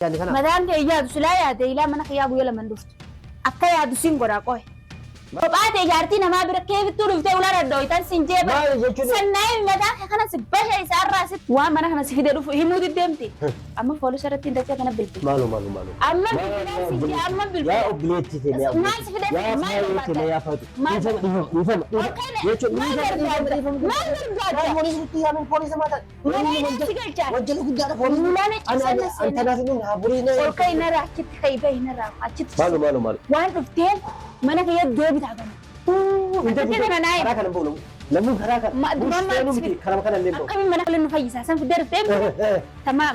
Yaadni kana. Mataan kee yaadu silaa yaade ilaa mana kiyyaa guyya laman dhuftu. Akka yaadu siin godhaa qoy. Kophaa ta'e jaartii namaa bira keefittuu dhuftee ulaa dhadhooytan siin jee bara. Maali jechuun? Sannaa'ee mataa kee kana si basha isaarraa sitti. Waan mana kana si fidee dhufu himuu diddeemti. Amma poolisa irratti hin dachee kana bilbila. Maaloo maaloo maaloo. Amma bilbilaa si jee amma bilbila. Yaa obboleetti tee yaa Maal si fidee yaa maal faayoo tee barbaadda? yaa faatu. Maal Dhiifama dhiifama dhiifama. Ol Jechuun maal dhiifama dhiifama barbaadda? dhiifama. Maal barbaadda? Poolisiin itti yaamin poolisa maata. Mana hidhaa si galchaa. Wanjala guddaadha poolisiin. Ulaan ciisan na Ani tanaaf inni haa burii na. Ol ka'i narraa achitti ka'i bahi narraa achitti. Maaloo maaloo maaloo. Waan dhufteef mana kiyya deebitaa gama. Akkatti kana naa Karaa kana ba'u namni karaa kana. Ma duraan maal Seenuu miti karaa kana illee ba'u. Akkamiin mana kana nu fayyisaa san fiddee dhuftee tamaam.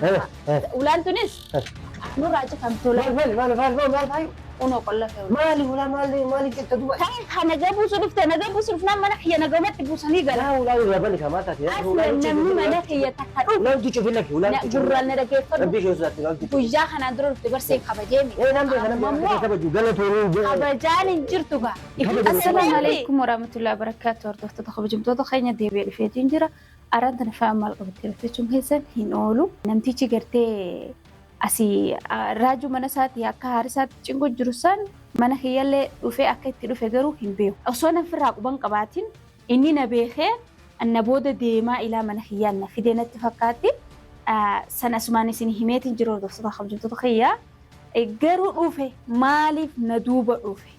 Ulaan tunis nurraa cufamtu Maal maal maal maal maal maal faayu. Unoo qolla fe'u. Maali ulaa maali maali jetta duuba. Ta'e ka nagaa buusuu dhufte nagaa buusuu dhufnaan mana kiyya nagamatti buusanii gala. Yaa ulaa irraa bani kamaa taate. Asla namni mana kiyya takka dhufu. Ulaan tu cufin lakki ulaan tu cufin. Gurraan na dhaggeeffadhu. Rabbii ishee sodaatti ulaan tu cufin. Guyyaa kanaan dura dhufte barsee kabajee mi. Ee nan beeka nan beeka akka kabaju galatoomuu. Kabajaan hin jirtu gaa. Assalaamu alaikum warahmatullahi wabarakatuh. Hordoftoota kabajamtoota keenya deebi'ee dhufeetiin jira. Araan tana fa'aa maal qabattee dhufte jechuun keessan hin oolu. Namtichi gartee asii raajuu mana isaatii akka haarisaatti cinqu jiru san mana kiyyallee dhufee akka itti dhufe garuu hin beeku. Osoo nan firraa quban qabaatin inni na beekee na booda deemaa ilaa mana kiyyaan na fidee natti fakkaatti. San asumaan isin himeetiin jiru hordoftoota kabajamtoota kiyyaa. Garuu dhufe maaliif na duuba dhufe?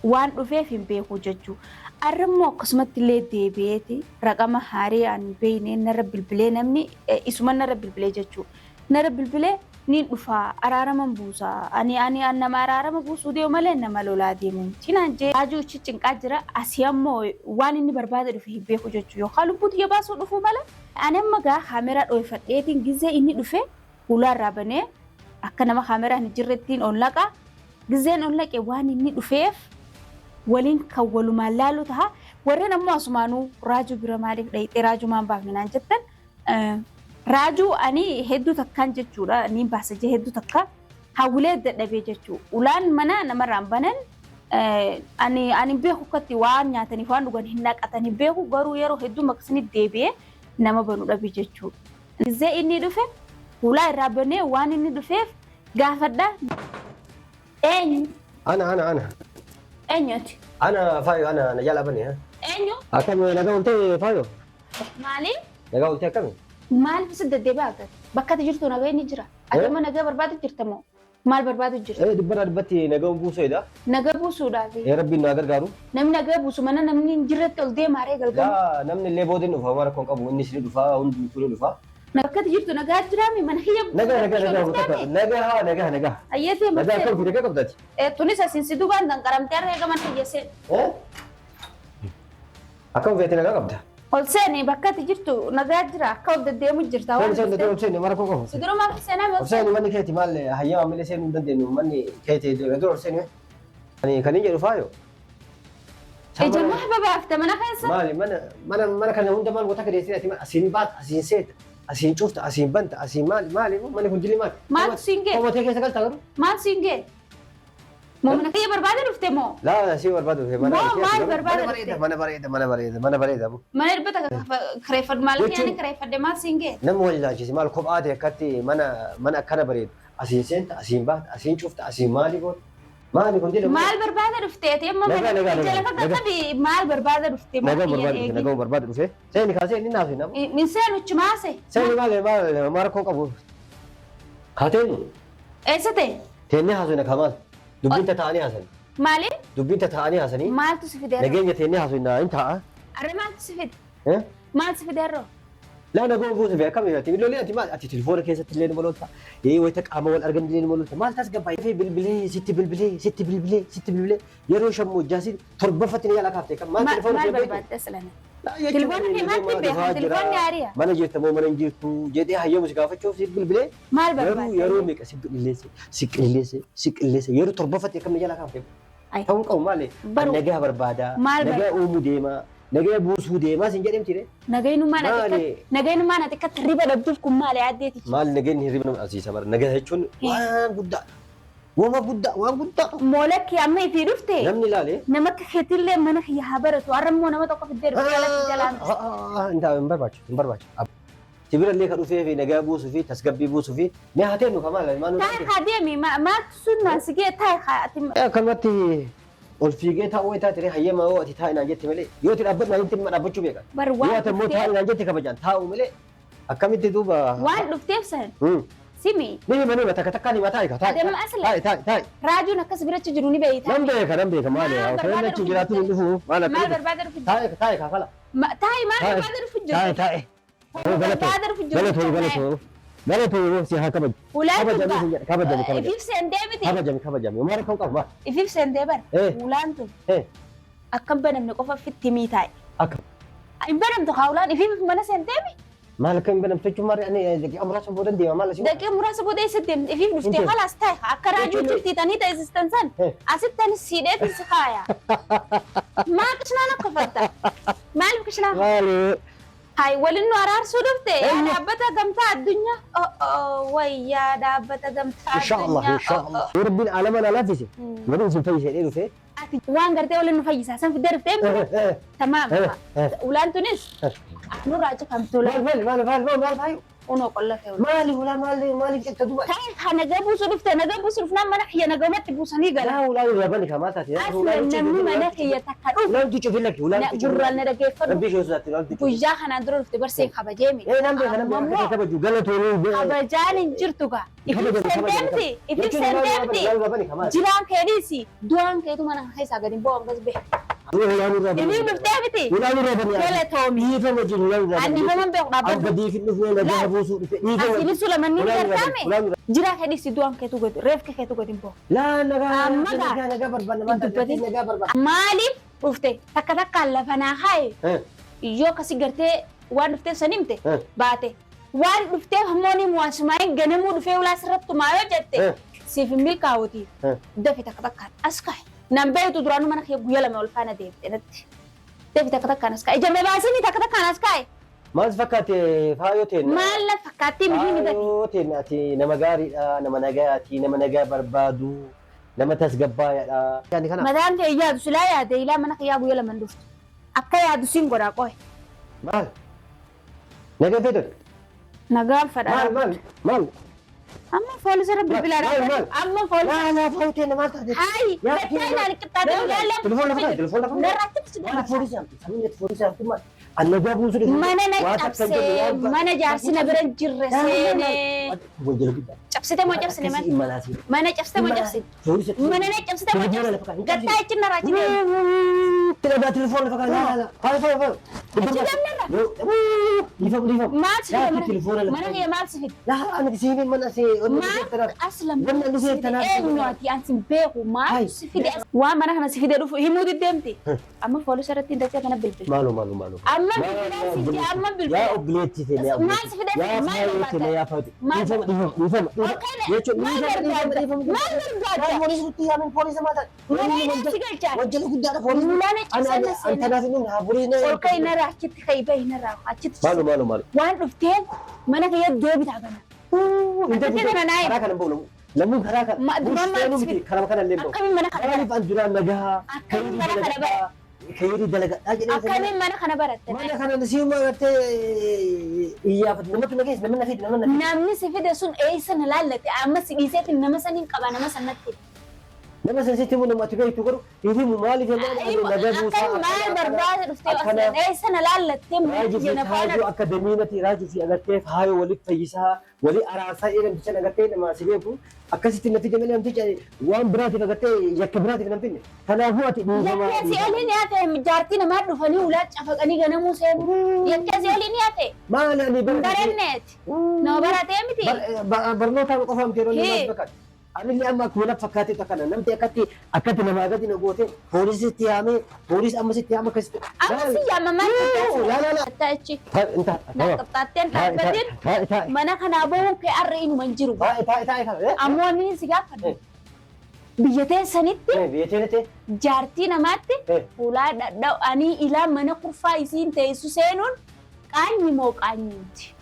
Waan dhufeef hin beeku jechuu. Arra immoo akkasumatti illee deebi'eeti raqama haarii aan hin beekne narra bilbilee namni isuma narra bilbilee jechuu. Narra bilbilee niin dhufaa araaraman buusa ani ani an nama araarama buusuu deemu malee nama lolaa deemu miti naan jee. Raajuu ichi cinqaa jira asii ammoo waan inni barbaade dhufe hin beeku jechuu yookaan lubbuu tiyya baasuu dhufuu mala. Ani amma gaa kaameraa dhooyfadheetiin gizee inni dhufe hulaa irraa banee akka nama kaameraan hin jirrettiin ol naqa. Gizeen ol naqe waan inni dhufeef waliin kan walumaan laalu taha. Warreen ammoo asumaanuu raajuu bira maaliif dhayxee raajuu maan baafne naan jettan raajuu ani hedduu takkaan jechuudha niin baasa jee hedduu takka hawwilee dadhabee jechuu ulaan mana namarraan banan ani ani beeku akkatti waan nyaataniif waan dhugan hin naqatan hin beeku garuu yeroo hedduu maqsini deebi'ee nama banu dhabe jechuu. Gizee inni dhufe hulaa irraa banee waan inni dhufeef gaafadha. Eenyu? Ana ana ana. Eenyu ati? Ana faayo ana na jala bane. Eenyu? Akkam nagaa ooltee faayo? Maali? Nagaa ooltee akkami? Maaliif si deddeebi'aa argate? Bakka ati jirtu nagaa inni jira. Ati amma nagaa barbaadu jirta moo? Maal barbaadu jirta? Ee dhibbarraa dhibbatti nagaa buusuudha. Nagaa buusuudhaafi. Ee rabbiin naa gargaaru. Namni nagaa buusu mana namni hin jirretti ol deemaa ree galgala. Yaa namni illee booda ni dhufa homaa rakkoon qabu innis ni dhufa hundumtuu ni dhufa. Bakka ati jirtu nagaa jiraami mana kiyya Nagaa nagaa nagaa takka nagaa nagaa nagaa. Ayyee deema. Nagaa akkam nagaa qabdaati. Tunis asiin si duubaan danqaramtee har'a eega mana kiyya seen. Ee akkam feete nagaa qabda. Ol seeni bakka ati jirtu nagaa jira akka ol deddeemu jirta. Seeni seeni ol seeni mara koo qabu. Si dura maaf seenaa Ol seeni manni keeti maal hayyama malee seenuu hin dandeenyu manni keeti dura ol seeni. Ani kan hin jedhu faayo. Ija maaf babaafta mana keessa? Maali mana mana mana kana hunda maal goota kadeessee ati asiin baata asiin seeta asiin cufta asiin banta asiin maali maali manni kun dili maali. Maaltu siin ga'e? Qomatee keessa galta garuu. Maal siin ga'e? Moo mana kiyya barbaade dhufte moo? Laa si barbaadu dhufe mana Moo maal barbaada mana bareeda dhufte? mana bareeda mana bareeda mana bareeda. Mana dhibba takka kireeffadhu maal Jechuun- ani kireeffadhe maal siin ga'e? Nama wal ilaalchise maal kophaa ta'e akkatti mana mana akkana bareedu asiin seenta asiin baata asiin cufta asiin maali goota maali kun dila Maal barbaada dhufte ati amma Nagaa, mana nagaa, nagaa, jala nagaa. qaqqabi maal barbaada dhufte nagaa barbaadu dhufe nagaa barbaadu dhufe seeni kaasee inni naaf nama Min seenu chimaase. seeni maal maal maal rakkoo qabu kaateenu Eessa ta'e? Teennee haasofna kaa maal? Dubbiin tataa'anii haasani. Maali? Dubbiin tataa'anii haasanii. Maaltu si fide har'a? Nageenya teennee haasofna hin taa'a. Arre maaltu si fide? Eh? Maal si fide har'a? Laa nagoo buusu fi akkami ati lolee ati maal ati telefoona keessatti illee numa lolta. Ee wayita qaama wal argan illee numa lolta. Maal tasgabbaa'ee bilbilee sitti bilbilee sitti bilbilee sitti bilbilee yeroo shammoo jaasii torbaffatti ni yaalaa kaaftee kan maal telefoona Maal kee beektu? barbaadde silana? Laa jechuun Telefoona kee ani maaltu nama beekan? dhufaa jira. Telefoonni haariya. Mana jirta moo mana hin jirtu jedhee hayyamu si gaafachuuf si bilbilee Maal Garuu barbaadda? yeroo meeqa si qilleesse si qilleesse si qilleesse yeroo torbaffatti akkam na jalaa kaafte. Ay. Ta'uu qabu maali? Baru- Nagaa barbaada. Maal Nagaa uumuu deema. Nagaa buusuu deema sin jedhamti ree. Nagayinummaan ati Maali? akka nagayinummaan ati akka hirriba dhabduuf kun maali yaaddeeti? Maal nageenyi hirriba nama dhabsiisa bara. Nagaa jechuun waan guddaa. Wama guddaa waan guddaa. Moolakki amma itti dhufte Namni ilaale. nama akka keetillee mana kiyya haa baratu har'a immoo nama tokko fiddee dhuftee alatti jalaan. Hin taa'u hin barbaachisu hin barbaachisu. Si birallee ka dhufee fi nagaa buusuu fi tasgabbii buusuu fi mee haa teennu ka maal maal nu Taa'e haa deemi maaltu sun naan si gee taa'e haa ati. Akkanumatti ol fiigee taa'uu taate hayyama yoo ati taa'i naan jette malee yoo ati dhaabbadhu naan jette dhimma dhaabbachuu beekan. Bar Yoo waan ati immoo taa'i dhufteef naan jette kabajaan taa'u malee akkamitti duuba. waan dhufteef san simi Ni hima ni hima takka takkaan hima taa'i ka taa'i. Adeema asla. Taa'i taa'i taa'i. Raajuun akkas birachi jiru ni beeyta. Nan beeka nan beeka maali Maal kan barbaada inni achi dhufu jiraatu hin dhufu maal Maal akka barbaada dhufu taa'i taa'i ka fala. Taa'i maal Taa'i. barbaada dhufu Taa'i jiru. taa'i. Barbaada dhufu jiru. Galatoo galatoo galatoo si haa kabaju. Ulaan Kabajami tun sin jedha kabajami kabajami. Ifiif seentee miti. Kabajami kabajami. Maal akka qabu maal. Ifiif seentee bara. Eh. Ulaan tun Eh akkam banamne qofa fitti mii taa'e. akka Hin banamtu haa ulaan ifiif mana seentee mi? maal akka hin banamtu jechuun maal ani daqiiqaa muraasa booda deema maal asii. Daqiiqa muraasa booda eessa deemte ifiif dhuftee Hin khalaas taa'e akka raajuu jirti tanii ta'isistan san Eh. asitti ani siidheetin si kaaya. Maa qishnaan akka fatta? Maaliif qishnaan? Maali. Hai waliin nu araarsuu dhufte yaa Eenyu? dhaabbata gamtaa addunyaa. Oh oh wayyaa dhaabbata gamtaa Inshaallah addunyaa. inshaallah. Yoo rabbiin alama na laaffise waliin isin fayyise jedhee dhufee. Ati waan gartee waliin nu fayyisaa san fiddee dhuftee Eh, eh. tamaam. Eh, eh. Ulaan tunis nurraa cufamtu Maal maal maal maal maal maal faayu? Unoo qolla fe'u. Maali hulaa maali maaliif jetta duuba? Ta'e haa nagaa buusuu dhufte nagaa buusuu dhufnaan mana kiyya nagaumatti buusanii gala. Laa hulaa irraa bani kaa maal taate? Asla namni mana kiyya takka dhufu Ulaan cufi lakki ulaan cufi. gurraan na dhaggeeffadhu. Rabbii ishee sodaatti ulaan cufi. Guyyaa kanaan dura dhufte barsee kabajee miti. Eh nan beeka nan beeka akka kabaju galatoomii. Kabajaan hin jirtu gaa. Ifiif senteemti. Ifiif senteemti. Jiraan keetiisi du'aan keetu mana keessaa gadi hin bo'an gas beeku. Ifiif dhuftee miti. Ulaan irraa bani. Galatoomi. Dhiifama wajjin ulaan irraa Ani dhiifaman beeku dhaabbadhu. Abba diifin dhufnee nagaa buusuu dhufe. Dhiifama. Asiin ibsu lamanni ni gargaame. Ulaan irraa. Jiraa keetiisi du'aan keetu gadi reefka keetu gadi hin bo'u. Laa nagaa Amma gaa. nagaa nagaa barbaanna maal taate nagaa barbaanna. Maaliif dhufte takka takkaan lafa naa kaaye yoo akkasii gartee waan dhufteef san himte baate waan dhufteef ammoo ni muwaasumaa'in ganamuu dhufee ulaa sirratti maa yoo jette siif hin milkaa'uti dafi takka takkaan as kaaye nan beektu duraanuu mana kee guyyaa lama ol faana deemte natti dafi takka takkaan as kaaye ija baasinii takka takkaan as kaaye Maal si fakkaate faayoo teenna? maal na fakkaattii mihiimi dafi Faayoo teenna ati nama gaariidha nama nagayaati nama nagaa barbaadu nama tasgabbaayaadha. Yaani kana mataan kee yaadu silaa yaade ilaa mana kiyyaa guyyaa lama hin dhuftu akka yaadu siin godhaa qohe maal nagaa feetan nagaan maal fadhaa maal maal amma foolisarra bilbilaa Maal, maal? amma foolisa maal faayoo teenna maal taate? Hai, betul nak kita dalam. Telefoon lafa kaa'e, telefoon lafa kaa'e. Narratif sudah. Maal poolisii hamtu sabni ati poolisii hamtu maal an nagaa buusuu dhufe. Mana nak Waa takka hin cabse, jedhu, waan mana jaarsi na bira jirre seene. Wanjala guddaa. Cabsite mau cabsine Akkasii mana? imalaasii. Mana cabsite mau cabsine? Poolisii. Mana nak cabsite mau Telefoon cabsine? lafa kaa'e. Gattaa ichi narraa chine. Tidak telepon lafa kaa'e. Laa laa. Faayo faayo faayo. Achi damnarra. Dhiifama dhiifama. Maal si Laa fide mana? telefoona lafa Mana kaa'e. kiyya maal si fide? Laa ani siiniin mana si. Maal aslam Wanni ani siif tanaaf. eenyu ati an sin beeku maal Hai. si fide? Waan mana kana si fide dhufu himuu diddeemti. Amma foolisa irratti dachee kana bilbil. Maalo maalo maalo. Amma bilbilaa si jee amma bilbilaa. Yaa obboleetti teenya. yaa Maal si fide? Yaa Maal faayoo barbaadda? teenya yaa faayoo. Maal Dhiifama dhiifama dhiifama. Akkana. Jechuun Maal dhiifama dhiifama barbaadda? dhiifama. Maal barbaadda? Yaa poolisii nutti yaamin poolisii maal taate? Mana hidhaa si galchaa? Wanjala guddaadha poolisii. Ulaan cabsan na Ani seenaa. tanaaf hin dhumne haa poolisii. Ol ka'i narraa achitti ka'i bahi narraa achitti. Maalo maalo maalo. Waan dhufteen mana kiyya deebitaa kana. Akkatti kana naa Karaa kana hin ba'u Lamuun karaa kana. Ma- duraan maal Buusuu miti karaa kana illee hin ba'u. Akkamiin mana kana Maaliif an duraan nagaa. Akkamiin mana kana bara? Kayyirii dalagadhaa jedhee. Akkamiin mana kana baratte? Mana kana siima gartee iyyaafatu namatu na geesse namni na fide namni na fide. Namni si fide sun eessa na laallate amma si dhiiseetiin nama saniin qaba nama sanatti. Nama san sitti himu nama ati beektu garuu hin himu maaliif jennaan ani nagaa buusaa. Akkamiin maal barbaada dhuftee Akkana aslan eessa na laallattee mana raajuu kiyya fi na faana haajuu akka damiinati raajuu fi agartee faayoo waliif fayyisaa walii araarsaa jedhee namticha agartee nama si beeku akkasitti na fide malee namticha waan biraatiif agartee yakka biraatiif na finne. Kanaafuu ati dhiifama. Yakkee si olii ni hafe jaartii namaa dhufanii ulaa cafaqanii ganamuu seenu. Yakkee si olii ni hafe. Maali ani bara. Baranneeti. Nama baratee miti. Barnoota qofa miti yeroo Hee. inni fakkaatu. Anillee amma akkuma na fakkaate akkana namti akkatti akkatti namaa gadi na goote poolisitti yaamee poolis amma sitti yaama akkasitti. Amma si yaamamaa Laa laa laa. Ta'ichi. Inta. Na qabxaatteen dhaabbateen Taa'e taa'e. mana kanaa bahuun kee arra inuma hin jiru. Taa'e taa'e taa'e taa'e. Ammoo inni si gaafadhu. Biyya teessanitti Biyya teenyatti. jaartii namaatti ulaa dhadha'anii ilaa mana kurfaa isiin teessu seenuun qaanyi moo qaanyi miti.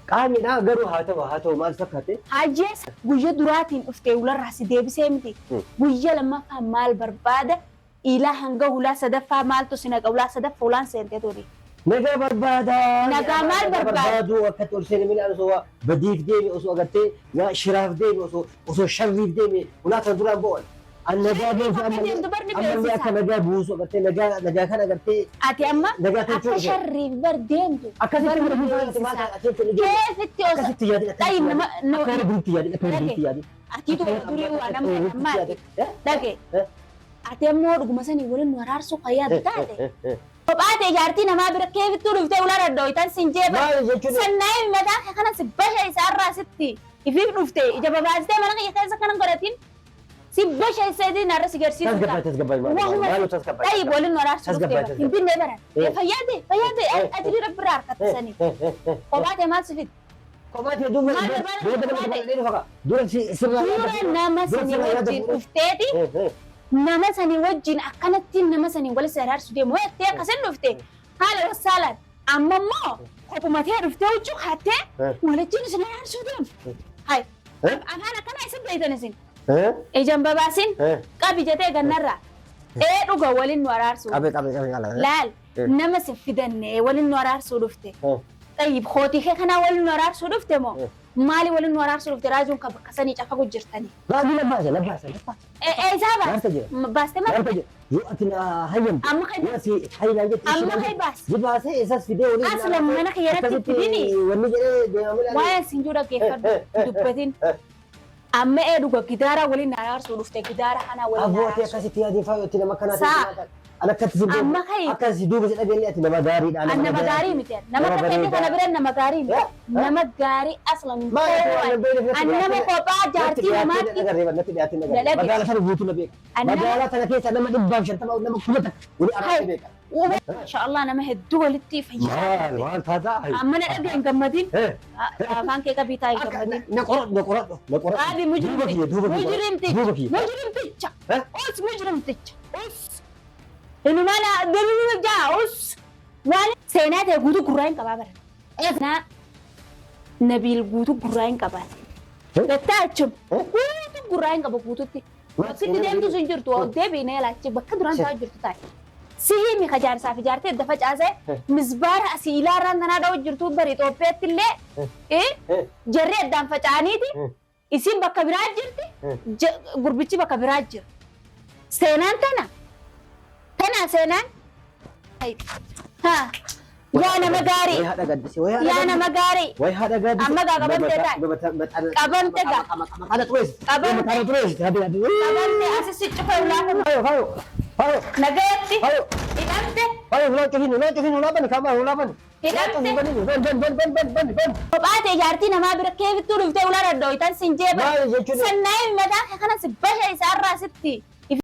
Qaanyidha garuu haa ta'u haa ta'u maal fakkaate. Hajjees guyya duraatiin dhuftee ularraa si deebisee miti. Guyya lammaffaa maal barbaada? Ilaa hanga ulaa sadaffaa maaltu si naqa ulaa sadaffaa ulaan seentee ture. Nagaa barbaada. Nagaa maal barbaada? Barbaadu akka ol seene malee osoo waa badiif deeme osoo agartee waa shiraaf deeme osoo sharriif deeme ulaa kana duraan bo'an. An nagaa Sharriif buusu akka ammallee deemtu barni ammallee beeksisa. akka nagaa buusu agartee nagaa kana agartee Ati amma nagaa tolchuu akka dhufe. sharriif bar deemtu. Akkasitti barni mana fuuldura maal beeksisa. ati jechuun ijoollee. Keefitti osoo Akkasitti yaadin Tayyib nama akka warra duriitti yaadin akka warra duriitti yaadin. Atiitu durii waa nama ammaati. Dhage. Ati ammoo dhuguma sanii waliin nu araarsuu kan yaaddu taate. Kophaa ta'e jaartii namaa bira keefittuu dhuftee ulaa dhadhooytan sin jeeba. Maal jechuun Sannaa'ee mataa kee kana si basha isaarraa sitti ifiif dhufte ija babaastee mana kiyya keessa kana godhatin si basha isaatiin har'a si garsiisuu tasgabbaa'e tasgabbaa'e maal tasgabbaa'e. Tayyib waliin nu araarsuu dhuftee Tasgabbaa'e, bara. Hin binnee baran. Fayyaade fayyaade ajrii rabbi irraa harkatte sanii. Kophaa ta'e maal si fide? Kophaa ta'e duuba Maal barbaada dura nama kophaa ta'e? tokko dhufa dura sirraa Dura nama sanii wajjin dhufteeti nama sanii wajjin akkanatti nama sanii wal si araarsu deemu jettee akkasin dhufte haala wassaalaan amma immoo kophumatee dhuftee huccuu kaattee walitti isin araarsuu deemu. Hay afaan akkanaa isin beektan isin ijaan babaasin qabi jetee gannarraa ee dhuga waliin nu araarsuu Qabe qabe qabe qala. laal nama si fidanne waliin nu araarsuu dhufte. Tayyib kootii kee kanaa waliin nu araarsuu dhufte moo maali waliin nu araarsuu dhufte raajuun kan bakka sanii cafagu jirtanii. Raajii labbaasa labbaasa labbaasa. Eesaa Maarta jira. baastee maal? Maarta jira. Yoo ati na hayyamte. Amma kan Yoo ati hayyaan jette. Amma kai baas. Si baasee isas fidee waliin. Aslan mana kiyya irratti itti dini. Wanni jedhee deemamee. Waa'ee siin jiru dhaggeeffadhu dubbatin. Amma ee dhuga gidaara waliin na araarsuu dhufte gidaara kana waliin na Aboo ati araarsuu. akkasitti yaadin fa'aa yoo nama akkanaa Saa. An akkatti si Amma kai- Akkasi duuba si dhageenye ati nama gaariidha. An nama gaarii miti. Nama Nama akka keetii kana bareedaa. bira nama gaarii miti. Nama gaarii aslan hin Maal ati waan ta'u. beekne An nama kophaa jaartii namaatti natti dhiyaatee nagarree. Dalage. Magaalaa sana guutuu na beeka. An nama- Magaalaa sana keessa nama 150 nama 1000 wali araarsee beeka. Masha Allah nama hedduu walitti fayyaa. Maal maal taataa? Amma na dhagee hin gammadin. Afaan kee qabii taa'ee hin gammadin. Na qoradhu na qoradhu na qoradhu. Qabi Duuba kiyya duuba kiyya. mujrimticha. Duuba kiyya. Mujrimticha. Eh? Us mujrimticha. Us. Inuma na deebiin jaa us. Waan seenaa ta'e guutuu gurraa hin qabaa bara. Seenaa Nabiil guutuu gurraa hin qabaa. Gattaa achum guutuu gurraa hin qaba guututti. Bakki deemtu sun jirtu deebiin laachi bakka duraan taa'u jirtu taa'e. Si himi ka jaarsaaf ijaartee edda facaasee misbaara asii ilaarraan tanaa dha'u jirtu bari Itoophiyaatti illee jarri addaan faca'aniiti isin bakka biraa jirti gurbichi bakka biraa jira. Seenaan tana tana seenaan haa yaa nama gaarii Way haadha gaddise way haadha yaa nama gaarii Way haadha gaddise. Amma gaa qabamtee taa'e. Qabamte gaa. Maqaana xureessi. Qabamte. Maqaana xureessi. Qabamte asi si cufa ulaa kun Fayo fayo fayo nagayatti fayo hidhamte fayo ulaa cufin ulaa cufin ulaa bani kama ulaa bani. Hidhamte. Bani ban ban ban ban ban ban ban. Kophaa ta'e jaartii namaa bira keefittuu dhuftee ulaa dhadhooytan sin jeeba. Maal jechuun Sannaa'ee mataa kee kana si basha isaarraa sitti